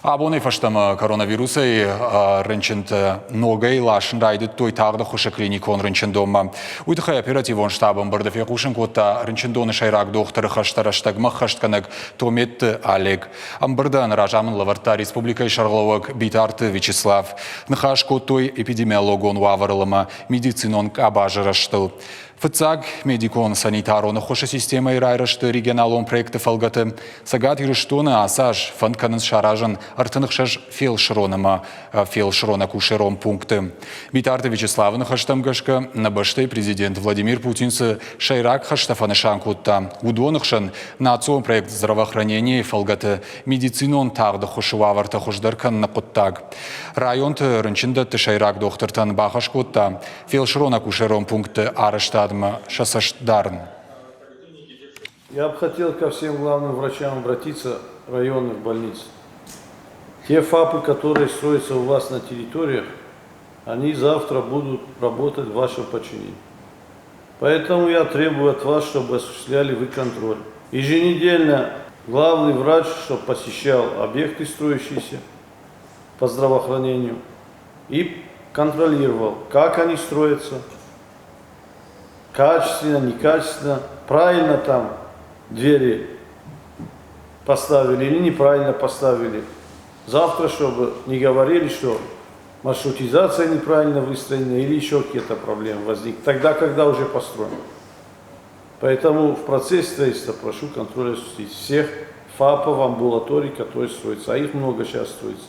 Абонӕй фӕстӕмӕ коронавирусӕй рынчынтӕ ногӕй ласын райдыдтой тагъд ӕххуысы клиникон рынчындонмӕ. Уый тыххӕй оперативон штабы ӕмбырды фехъусын кодта рынчындоны сӕйраг дохтыры хӕстӕ рӕстӕгмӕ ӕххӕстгӕнӕг Тометты Олег. Ӕмбырдӕн разамынд лӕвӕрдта республикӕйы сӕргълӕууӕг Битарты Вячеслав. Ныхас кодтой эпидемиологон уавӕрыл ӕмӕ медицинон къабазы рӕзтыл. Фыццаг медикон-санитарон ӕххуысы системӕйы райрӕзты регионалон проекты фӕлгӕты Цӕгат Ирыстоны ацы аз фӕнд кӕнынц саразын 36 фелсырон ӕмӕ фелсырон-акушерон пункты. Битарты Вячеславы ныхӕстӕм гӕсгӕ, нӕ бӕстӕйы президент Владимир Путин цы сӕйраг хӕстӕ фӕнысан кодта, уыдоны хсӕн национ проект здравоохранение-йы фӕлгӕты медицинон тагъд ӕххуысы уавӕртӕ хуыздӕр кӕныны хъуыддаг. Районты рынчындӕтты сӕйраг дохтыртӕн бахӕс кодта фелсырон-акушерон пунктты арӕзтадмӕ сӕ цӕст дарын. Я бы хотел ко всем главным врачам обратиться районных больниц. Те ФАПы, которые строятся у вас на территориях, они завтра будут работать в вашем подчинении. Поэтому я требую от вас, чтобы осуществляли вы контроль. Еженедельно главный врач, чтобы посещал объекты строящиеся по здравоохранению и контролировал, как они строятся, качественно, некачественно, правильно там двери поставили или неправильно поставили. Завтра, чтобы не говорили, что маршрутизация неправильно выстроена или еще какие-то проблемы возникнут, тогда, когда уже построено. Поэтому в процессе строительства прошу контроль осуществить всех ФАПов, амбулаторий, которые строятся, а их много сейчас строится.